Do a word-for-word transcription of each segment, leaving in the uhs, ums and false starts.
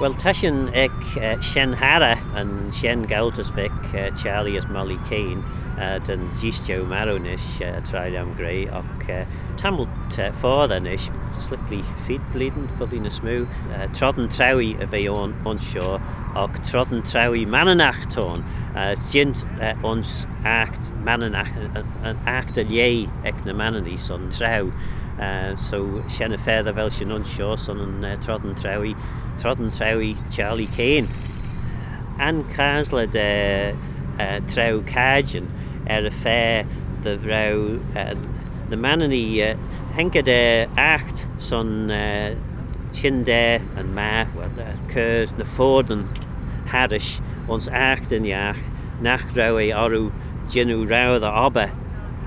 Well, ta shin ec, eh, shenn harrey, yn shenn ghow-tys veg, eh, Charlie as Molly Kane, eh, da'n jees jeu marroo nish, eh, tra lhiam gra, agh, eh, tammylt, eh, foddey nish, s'liklee feed blein, foddey ny smoo, eh, trome trauee y ve ayn, ayns shoh, agh trome trauee Manninagh t'ayn, eh, jeant, eh, ayns aght Manninagh, yn, yn, yn aght dy lieh ec ny Manninee son trauee. Eh, so shen y fa dy vel shin ayns shoh son yn, eh, trome trauee, trome trauee Charlie Kane. Anchasley da, eh, trauee cadjin er y fa dy row, eh, ny Manninee, eh, haink da aght son, eh, çhyndaa yn magh, well, eh, cur ny foddey harrish ayns aght ennagh nagh row eh orroo jannoo row dy obbyr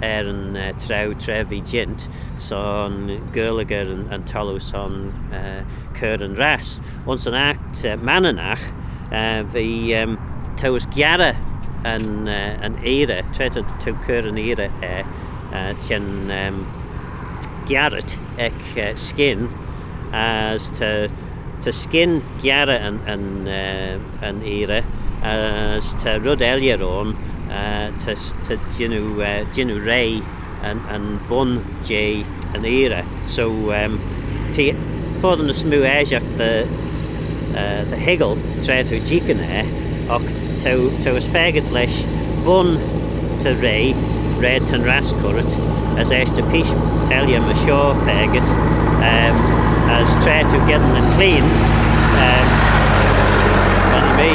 er yn, eh, trauee tra v'eh jeant, son gaarlagh yn, yn thalloo son, eh, cur yn rass. Ayns yn aght, eh, Manninagh, eh, v'eh, ehm, t'ou gearey yn, eh, yn earrey, tra t'ou, t'ou cur yn earrey, eh, eh, t'ou, ehm, giarit ec, eh, skyn, as ta, ta skyn giarey yn, yn, eh, yn earrey, as ta red elley ayn, eh, ta, ta jannoo, eh, jannoo reih yn, yn bun jeh yn earrey. So, ehm, t'eh foddey ny smoo aashagh dy, eh, dy hoiggal tra t'ou jeeaghyn eh, agh t'ou, t'ou as faagit lesh bun ta reih raad ta'n rass currit, as eisht ta peesh elley myr shoh faagit, ehm, as tra t'ou geddyn yn clean, ehm, funny me,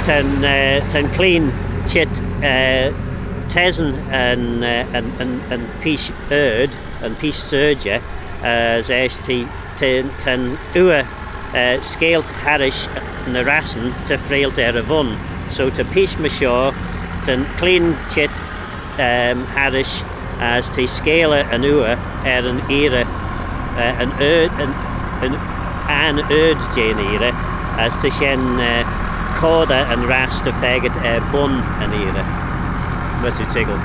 ta'n, eh, ta'n clean çheet, eh, tessen yn, eh, yn, yn, yn peesh ard, yn peesh syrjey, as eisht t'eh, ta'n, ta'n ooir, eh, skeaylt harrish ny rassyn ta freaylt er y vun. So ta peesh myr shoh, ta'n clean çheet, ehm, harrish, as t'eh skeayley yn ooir er yn earrey, eh, yn ard, yn, yn, yn ard jeh'n earrey, as ta shen, eh, coadey yn rass ta faagit er bun yn earrey. Myr t'ou toiggal.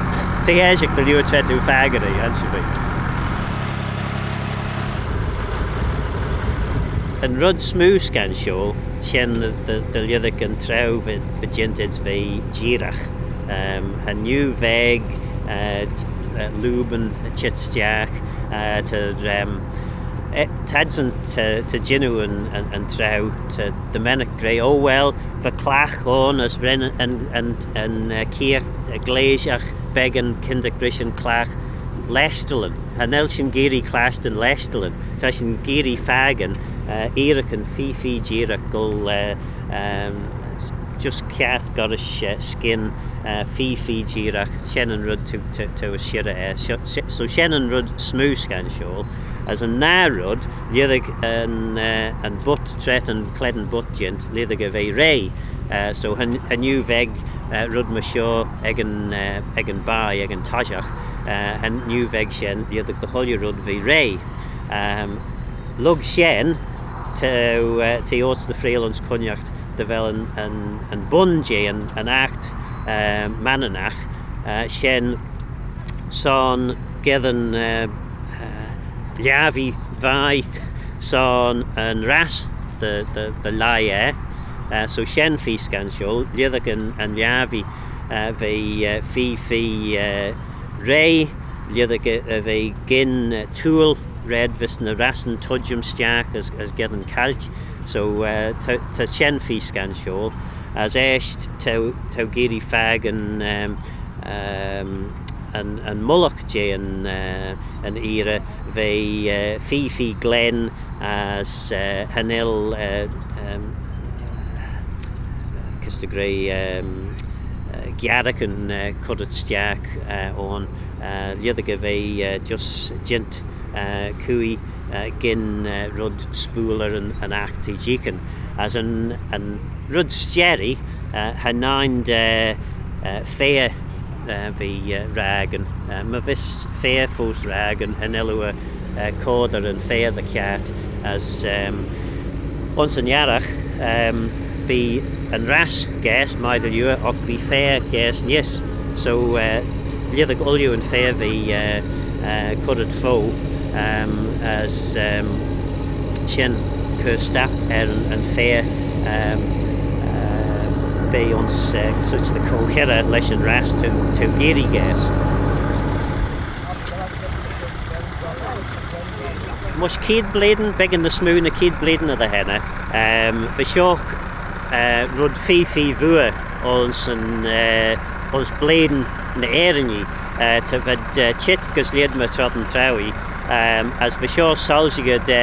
T'eh aashagh dy liooar tra t'ou fakin eh, aghterbee. Yn red smoo scanshoil, shen dy, dy, dy lhisagh yn trauee va, va jeant ayd ve jeeragh. Ehm, cha neu veg, eh, j-, eh, loobanyn y çheet stiagh, eh, ta, ehm, eh, t'adsyn ta, ta jannoo yn, yn, yn trauee, ta dy mennick gra, "Oh well, va clagh ayn as ren yn, yn, yn, eh, keayrt, eh, gleashagh beggan, kyndagh rish yn clagh leshtalyn." Cha nel shin geearree clashtyn leshtalyn. Ta shin geearree fakin, eh, eearraghyn feer, feer jeeragh goll, eh, ehm, just kiart gollrish, eh, skyn, eh, feer, feer jeeragh. Shen yn red t'ou, t'ou, t'ou as shirrey er. So, so shen yn red smoo scanshoil. As yn nah red, lhisagh yn, eh, yn butt, tra ta'n clane butt jeant, lhisagh eh ve reih. Eh, so cha, cha neu veg, eh, red myr shoh ec yn, eh, ec yn baaie, ec yn toshiaght, eh, cha neu veg shen, lhisagh dy chooilley red ve reih. Ehm, lurg shen, t'ou, eh, t'eh orts dy freayll ayns cooinaght dy vel yn, yn, yn bun jeh yn, yn aght, eh, Manninagh, eh, shen son geddyn, eh, eh, lhiabbee vie son yn rass dy, dy, dy lhie eh. Eh, so shen feer scanshoil, lhisagh yn, yn lhiabbee, eh, ve, eh, feer, feer, eh, reih, lhisagh eh, eh, ve gyn, eh, twoail raad vees ny rassyn tuittym stiagh as, as geddyn caillt. So, eh, ta, ta shen feer scanshoil. As eisht, t'ou, t'ou geearree fakin, ehm, ehm, yn, yn mullagh jeh yn, eh, yn earrey, ve, eh, feer, feer glen as, eh, cha nel, eh, ehm, kys t'ou gra, ehm, eh, giaraghyn, eh, currit stiagh, eh, ayn, eh, lhisagh eh ve, eh, just jeant, eh, cooie, eh, gyn, eh, red spooylley yn, yn aght t'eh jeeaghyn. As yn, yn red s'jerree, eh, cha nel, eh, eh, fare, eh, ve, eh, raaghyn. Eh, my vees fare foast raaghyn, cha nel oo, eh, coadey yn fare dy kiart. As, ehm, ayns yn arragh, ehm, bee yn rass gaase mie dy liooar, agh bee fare gaase neesht. So, eh, lhisagh ooilley yn fare ve, eh, eh, currit fo, ehm, as, ehm, shen Cur stapp er yn, yn fer, um, uh, ve ayns, uh, such the co-hirrey lesh yn rass t'ou, t'ou geearree gaase. Mysh keead blein, beggan ny smoo na keead blein er dy henney, um, va shoh, uh, red feer, feer vooar ayns yn, uh, ayns blein ny eirinee, uh, ta v'ad, uh, çheet gys lheid my trot yn traa, um, as va shoh soilshaghey da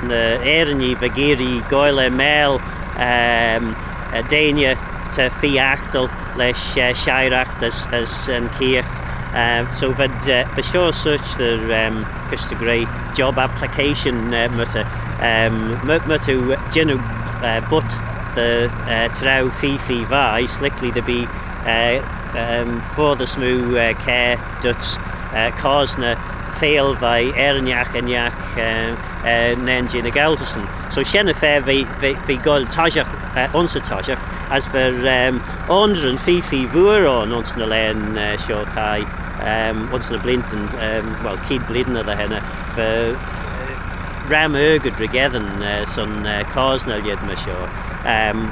ny eirinee va geearree goaill er maayl, um, y deiney ta feer aghtal lesh, uh, shieraght as, as yn keaght. Um, so v'ad, uh, va shoh search the, um, just a great job application, uh, myr, um, myr, myr t'ou jannoo, uh, butt dy, uh, traa feer, feer vie, s'liklee dy bee, uh, um, foddey smoo, uh, kiart dhyt, uh, cosney feayl veih eirinagh ennagh, uh, uh, nane jeh ny Gaaltostan. So shen y fa v'eh, v'eh, v'eh goaill toshiaght, uh, ayns y toshiaght, as va, um, onndraghyn feer, feer vooar ayn ayns ny laghyn, uh, shoh chaie, um, ayns ny bleeantyn, um, well, keead blein er dy henney, va, uh, ram argid ry-gheddyn, uh, son, uh, cosney lheid myr shoh. Um,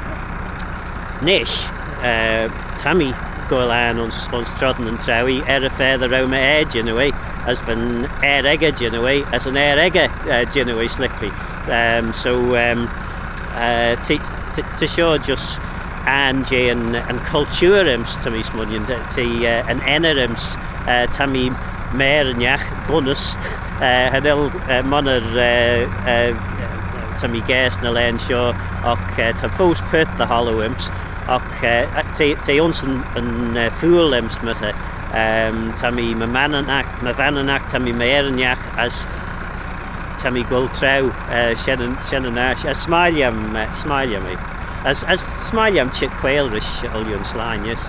nish, uh, ta mee goaill ayrn ayns, ayns troddyn yn traa, er y fa dy row my ayr jannoo, as va'n ayr echey jannoo, as yn ayr echey, uh, jannoo s'liklee. Um, so, um, uh, ta, ta, ta shoh just ayrn jeh'n, yn culture ayms, ta mee smooinaghtyn, ta, ta, uh, yn ennym ayms, uh, ta mee marinagh, bunnys, uh, cha nel, uh, monney, uh, uh, ta mee gaase ny laghyn shoh, agh, uh, ta foast paart dy halloo ayms, agh, uh, ta, ta ayns yn, yn, uh, fuill ayms, myr, um, ta mee my Manninagh, my Vanninagh, ta mee my eirinagh, as ta mee goaill traa, uh, shen yn, shen yn aght, as s'mie lhiam, uh, s'mie lhiam eh. As, as s'mie lhiam çheet quaiyl rish ooilley yn slane, yes.